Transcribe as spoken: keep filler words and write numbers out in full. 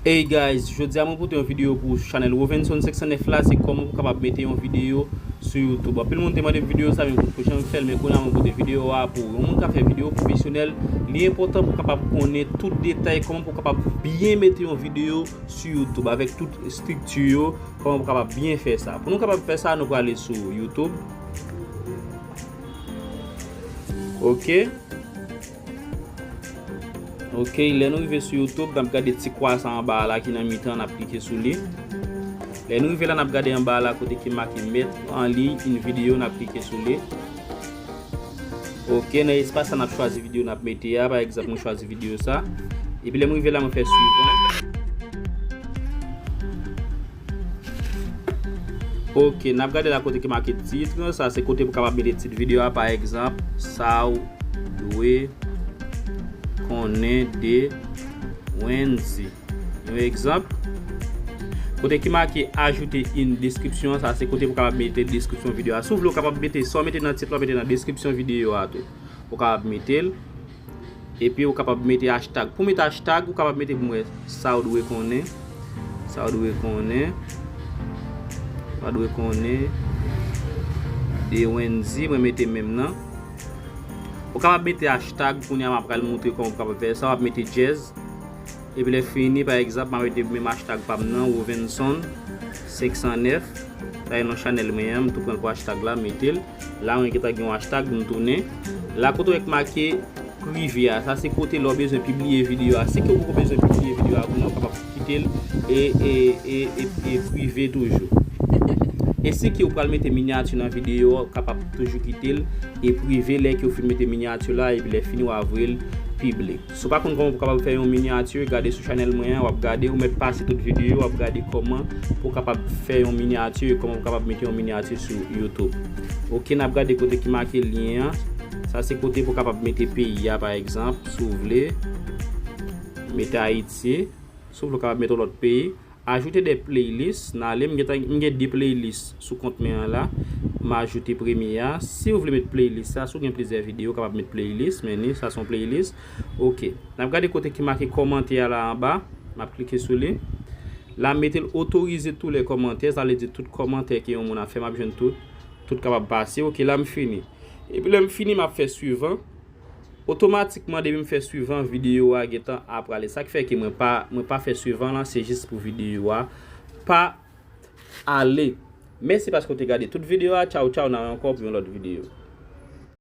Hey guys, jodi a mwen pote yon videyo pou chanèl Rovenson senk san nèf la, se kòman pou kapab mete yon videyo sou YouTube. Anpil moun te mande m videyo sa, men m potko janm fè l, men kounye a mwen pote videyo a pou ou. Yon moun ka fè videyo pwofesyonèl, li enpòtan pou kapab konnen tout detay kòman pou kapab byen mete yon videyo sou YouTube avèk tout estrikti yo, kòman pou kapab byen fè sa. Pou nou kapab fè sa, nou prale sou YouTube. Ok. Ok, lè nou rive sou YouTube, n ap gade ti kwa sa anba a la ki nan mitan, n ap klike sou li. Lè nou rive la, n ap gade anba a la kote ki make mettre en ligne une vidéo, n ap klike sou li. Ok, nan espas sa, n ap chwazi videyo n ap mete a. Pa egzanp, mwen chwazi videyo sa. Epi lè m rive la, mwen fè suivant. Ok, n ap gade la kote ki make tit. Sa se kote pou kapab mete tit videyo a. Pa egzanp, sa w dwe konnen de Wendy. Yon egzanp, kote ki make ajouter une description, sa se kote pou kapab mete deskripsyon videyo a. Si w vle, w kapab mete, sa w mete nan tit la, w mete nan deskripsyon videyo a tou. Ou kapab mete l. Epi ou kapab mete hashtag. Pou mete hashtag, ou kapab mete pou mwen sa w dwe konnen. Sa w dwe konnen. Sa w dwe konnen de Wendy, mwen mete menm nan. Ou kapab mete hashtag, kounye a m ap pral montre kòman ou kapab fè sa. W ap mete jazz. Epi lè fini, pa egzanp, m ap mete menm hashtag pa m nan, Rovenson senk san nèf. Sa e non chanèl mwen an, m tou pran l pou hashtag la, mete l. La, mwen gentan gen yon hashtag, m tounen. La, kote w wè k make prive a, sa se kote lè w bezwen pibliye videyo a. Si ke w poko bezwen pibliye videyo a, kounye a w kapab kite l e, e, e, e, e prive toujou. E si ke w pral mete minyati nan videyo a, w kapab toujou kite l e prive lè ke w fin mete minyati la, epi lè fini, w a voye l piblik. Si w pa konn kòman pou kapab fè yon minyati, gade sou chanèl mwen an, w ap gade, ou mèt pase tout videyo, w ap gade kòman pou kapab fè yon minyati, kòman pou kapab mete yon minyati sou YouTube. Ok, n ap gade kote ki make lyen an. Sa se kote pou kapab mete peyi a, pa egzanp, si w vle. Mete Ayiti. Si w vle, w kapab mete yon lòt peyi. Ajoute de playlist. N ale, m gen, m gen de playlist sou kont mwen an la. M ajoute premye a. Si w vle met playlist sa, si w gen plizyè videyo, w kapab met playlist. Men ni, sa se yon playlist. Ok. N ap gade kote ki make kòmantè a la anba. M ap klike sou li. La, m mete l autoriser tous les commentaires. Sa vle di tout kòmantè ke yon moun ap fè, m ap jwenn tout. Tout kapab pase. Ok, la m fini. Epi lè m fini, m ap fè suivant. Otomatikman, depi m fè suivant, videyo a gentan ap prale. Sa k fè ke mwen pa, mwen pa fè suivant lan, se jis pou videyo a pa ale. Mèsi paske w te gade tout videyo a. Tchaw, tchaw, n a wè ankò pou yon lòt videyo.